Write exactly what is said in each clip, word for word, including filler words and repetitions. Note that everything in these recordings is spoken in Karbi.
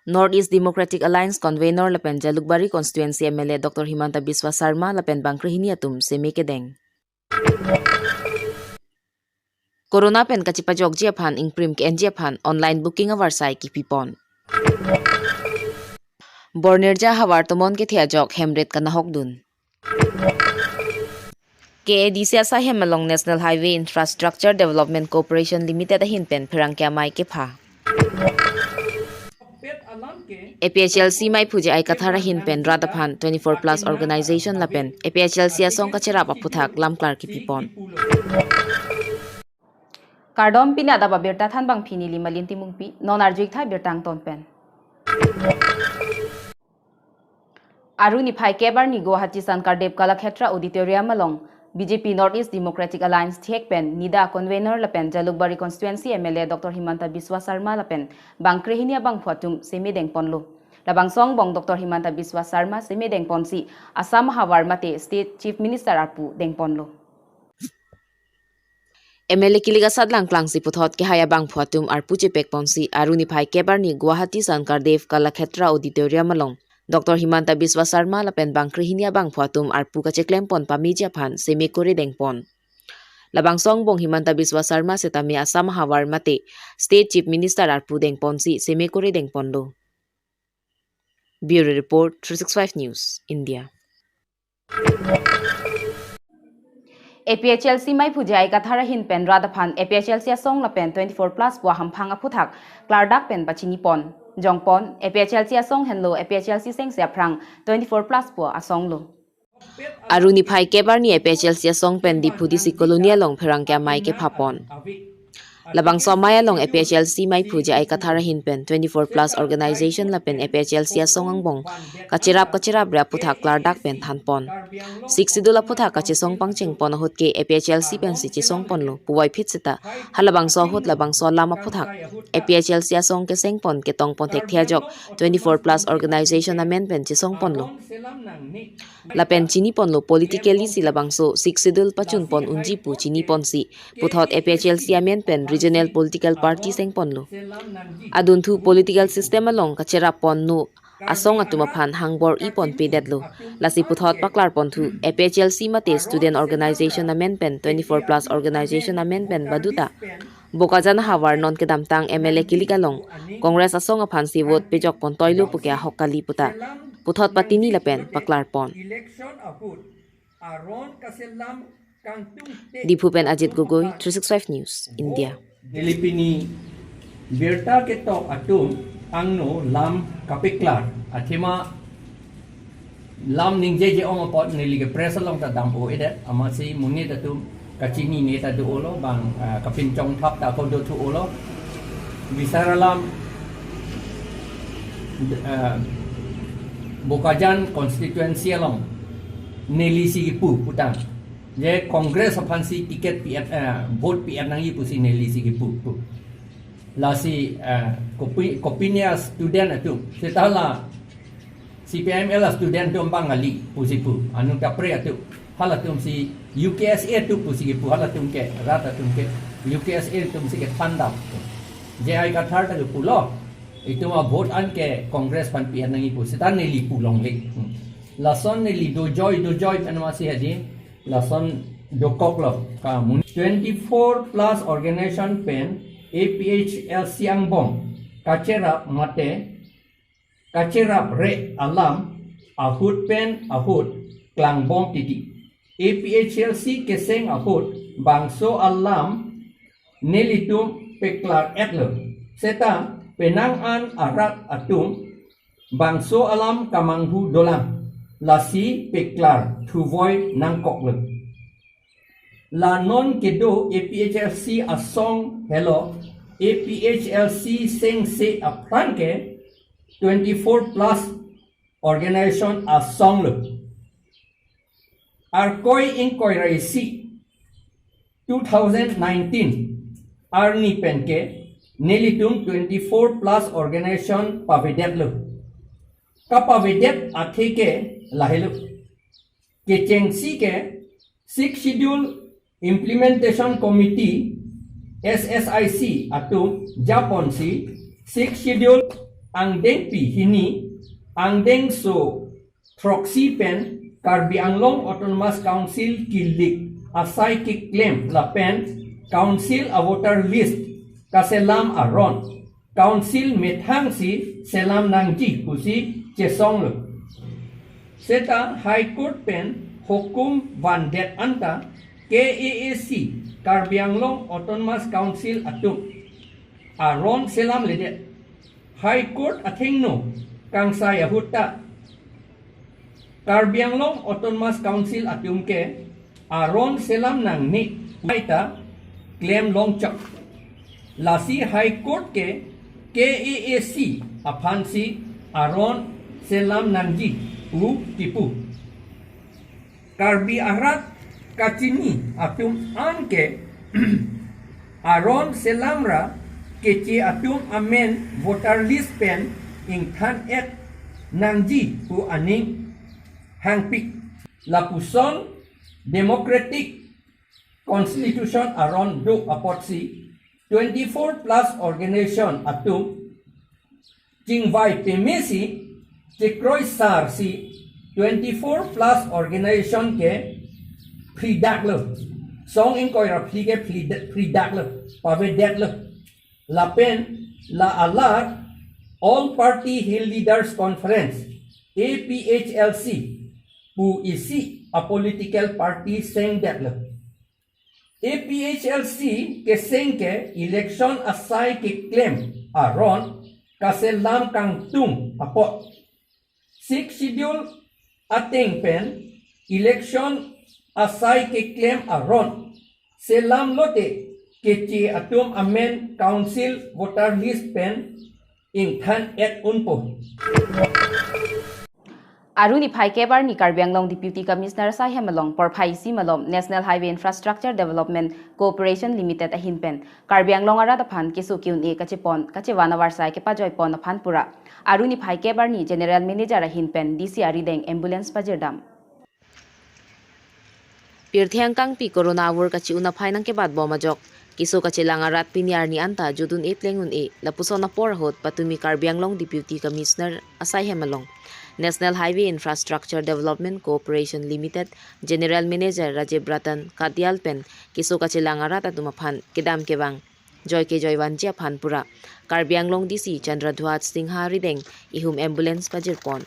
North East Democratic Alliance convenor lapen Jalukbari constituency M L A Doctor Himanta Biswa Sarma lapen bangkrehini atum seme kedeng. Corona pen kachepajokji aphan ingprim ke-enji aphan online booking avarsai kipipon. Bornirja havar tomon kethe ajok hem rate kanahokdun. K A D C asai hem along National Highway Infrastructure Development Corporation Limited ahin pen pherangke amei kepha. A P H L C meiphu J I Kathar ahin pen rat aphan twenty-four plus organization lapen A P H L C asong kacherap aphuthak lamklar kipipon. Kardom, pini adap abirta thanbang pini Limalin Timungpi, non arjuik tha birta angton pen. Aru niphai kep arni Guwahati Sankardev Kalakshetra Auditorium along B J P North East Democratic Alliance thek pen NEDA convenor lapen Jalukbari constituency M L A Doctor Himanta Biswa Sarma lapen bangkrehini abangphu atum seme dengponlo. Labangso angbong Doctor Himanta Biswa Sarma seme dengponsi Assam havar mate State Chief Minister arpu dengponlo. M L A kilik asatlang klangsi puthot kehai abangphu atum arpu chepekponsi aru niphai kep arni Guwahati Sankardev Kalakshetra Auditorium along Doctor Himanta Biswa Sarma lapen bangkrehini abangphu atum arpu kacheklempon pameji aphan seme kore dengpon. Labangso angbong Himanta Biswa Sarma setame Assam havar mate State Chief Minister arpu dengponsi seme kore dengponlo. Bureau Report, three six five News, India. A P H L C meiphu J I Kathar ahin pen rat aphan A P H L C asong lapen twenty-four plus pu ahamphang aphuthak klardak pen pachinipon. Jongpon, A P H L C asong henlo A P H L C sengse aphrang twenty-four plus pu asong lo. Aru niphai kep arni A P H L C asong pen Diphu D C Colony along pherangke amei kephapon. Labangso amei along A P H L C meiphu J I Kathar ahin pen twenty-four plus organization lapen A P H L C asong angbong kacherap kacherapre aphuthak klardak pen thanpon. Sixth Schedule aphuthak kachesong pangchengpon ahut ke A P H L C pensi chesongponlo puvoiphit seta halabangso ahut labangso alam aphuthak A P H L C asong kesengpon ketongpon thekthe ajok twenty-four plus organization amen pen chesongponlo. Lapen chiniponlo politically si labangso Sixth Schedule pachunpon unji pu chiniponsi puthot A P H L C amen pen regional political party sengponlo. Adunthu political system along kacherap ponno asong atum aphan hangbor-i ponpedetlo. Lasi puthot paklarponthu A P H L C mate student organization amen pen twenty-four plus organization amen pen baduta Bokajan havar non kedamtang M L A kilik along Congress asong aphansi vote pejokpon toilo puke ahok kali puta puthot patini lapen paklarpon. Diphu pen Ajit Gogoi, three six five News, India. Neli pini birta ketok atum angno lam kapeklar athema lam ningjeje-ong apot neli ke press along ta dam-o-edet, amatsi monit atum kachinine ta do-olo bang, ah, kapinchongthap ta ako dothu-olo. Bisar alam, ah, Bokajan constituency along neli si kipu putang je Congress aphansi ticket pi-et, ah, vote pi-et nangji pusi neli si kipu pu. Lasi, ah, kopi, kopinia student atum, seta la C P I M L a student atum bang ali pusi pu, anu kapre atum, halatumsi U K S A atum pusi kipu, halatum ke, rat atum ke, U K S A atumsi kethandam. J I Kathar ta kipulo, itum a vote an ke Congress aphan pi-et nangji pu, seta neli pu longle. Hmm. Lason neli dojoi, dojoi pen amatsi hadi, lason dokoklo. Ka mun twenty-four plus organization pen A P H L C angbong kacherap mate kacherapre alam ahut pen ahut klangbom titi. A P H L C keseng ahut bangso alam nelitum peklar-etlo. Seta penang an arat atum bangso alam kamanghu dolang, lasi peklar thuvoi nangkoklo. La non kedo A P H L C asong helo, A P H L C sengse aphrang ke twenty-four plus organization asong lo. Arkoi ingkoi ra isi two thousand nineteen arni pen ke nelitum twenty-four plus organization pavedetlo. Kapavedet athe ke lahelo. Kechengsi ke Sixth Schedule Implementation Committee, S S I C atum japonsi Sixth Schedule Angdengpi hini, angdengso throksi pen Karbi Anglong Autonomous Council kilik asai keklem lapen Council a voter list kaselam aron Council methangsi selam nangji pusi chesonglo. Seta High Court pen hukum vandet anta K A A C, Karbi Anglong Autonomous Council atum aron selamledet. High Court athengno kangsai ahut ta Karbi Anglong Autonomous Council atum ke aron selam nangne puta klem longchok. Lasi High Court ke K A A C aphansi aron selam nangji pu kipu. Karbi arat kachini atum anke aron selamra Keche atum amen voter list pen ingthan-et nangji pu aning hangpik. Lapuson democratic constitution aron do apotsi twenty-four plus organization atum chingvai pemesi chekroisarsi twenty-four plus organization ke phridaklo. Song ingkoi ra phli ke phri-, phridaklo, pavedetlo. Lapen la alar All Party Hill Leaders Conference, A P H L C, pu isi a political party sengdetlo. A P H L C keseng ke election asai keklem aron kaselam kangtung apot Sixth Schedule ateng pen election asai keklem aron selam lote Keche atum amen council voter list pen ingthan-et unpo. Aru niphai kep arni Karbi Anglong Deputy Commissioner asaihem along porphai isi malom National Highway Infrastructure Development Corporation Limited ahin pen Karbi Anglong arat aphan keso ke-un-e kachepon kachevan avarsai kepajoipon aphan pura aru niphai kep arni General Manager ahin pen D C arideng ambulance pajirdam. Pirthe angkangpi corona avur kachi-un aphai nangkebatbom ajok keso kachelang arat pini arni anta jodun-e pleng un-e lapuson apor ahut patumi Karbi Anglong Deputy Commissioner asaihem along National Highway Infrastructure Development Corporation Limited General Manager Rajiv Ratan Kadial pen keso kachelang arat atum aphan kedam kevang joi kejoivanji aphan pura Karbi Anglong D C Chandra Dhwaj Singha arideng ihum ambulance pajirpon.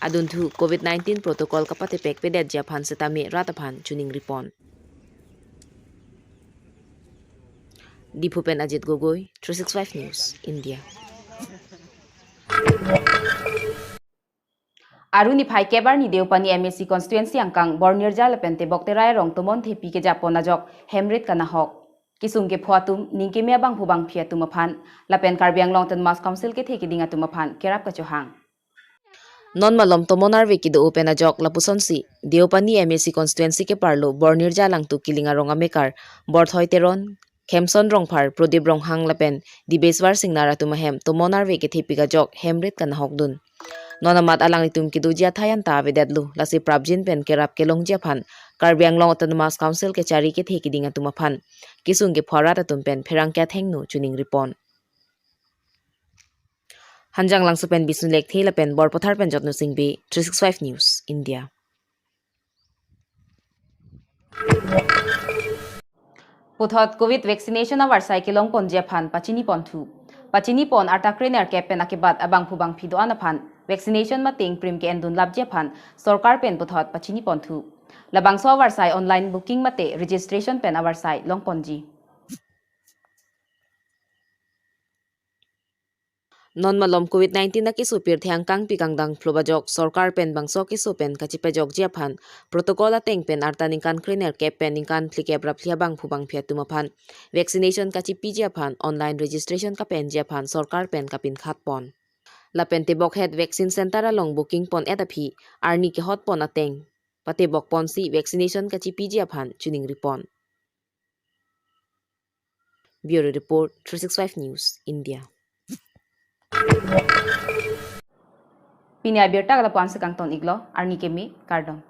Adunthu covid nineteen protocol kapatepek pedetji aphan setame rat aphan chuningripon. Diphu pen Ajit Gogoi, three six five News, India. Aru niphai kep arni Deopani M A C constituency angkang Bornirja lapen Tebok Terai arong tomon thepi kejapon ajok hemrit kanahok. Kesung kepho atum, ningkeme abangphu bangphi atum aphan lapen Karbi Anglong Autonomous Council kethe keding atum aphan kerap kachohang. Non malom tomon arve kedo-o pen ajok lapusonsi Deopani M A C constituency keparlo Bornirja alangtuk kiling arong amekar Borthoi Teron, Khemson Rongphar, Prodip Ronghang lapen Dibeswar Singnar atum ahem tomon arve kethepik ajok hemrit kanahok dun. Non amat alanglitum kedoji athai anta avedetlo, lasi prapjin pen kerap kelongji aphan Karbi Anglong Autonomous Council kechari kethe keding atum aphan kesung kepho arat atum pen pherangke athengno chuningripon. Hanjanglangso pen Bisnu Lekthe lapen Borpathar pen Jotno Singbe, three six five News, India. Puthot covid vaccination avarsai kelongponji aphan pachinipon thu. Pachinipon arta krenerkep pen akebat abangphu bangphi do-an aphan vaccination mate ingprim ke-endun lapji aphan sorkar pen puthot pachinipon thu. Labangso avarsai online booking mate registration pen avarsai longponji. Non malom covid nineteen akeso pirthe angkangpi kangdang phlo ajok sorkar pen bangso keso pen kachepajokji aphan protocol ateng pen arta ningkan krenerkep pen ningkan phlikep ra phli abangphu bangphi atum aphan vaccination kachipiji aphan online registration kapenji aphan sorkar pen kapinkhatpon. Lapen tebokhet vaccine center along booking pon-et aphi arni kehotpon ateng patebokponsi vaccination kachipiji aphan chuningripon. Bureau Report, three six five News, India. Pini abirta kalapu-ansi kangton-iklo, arni keme, kardom.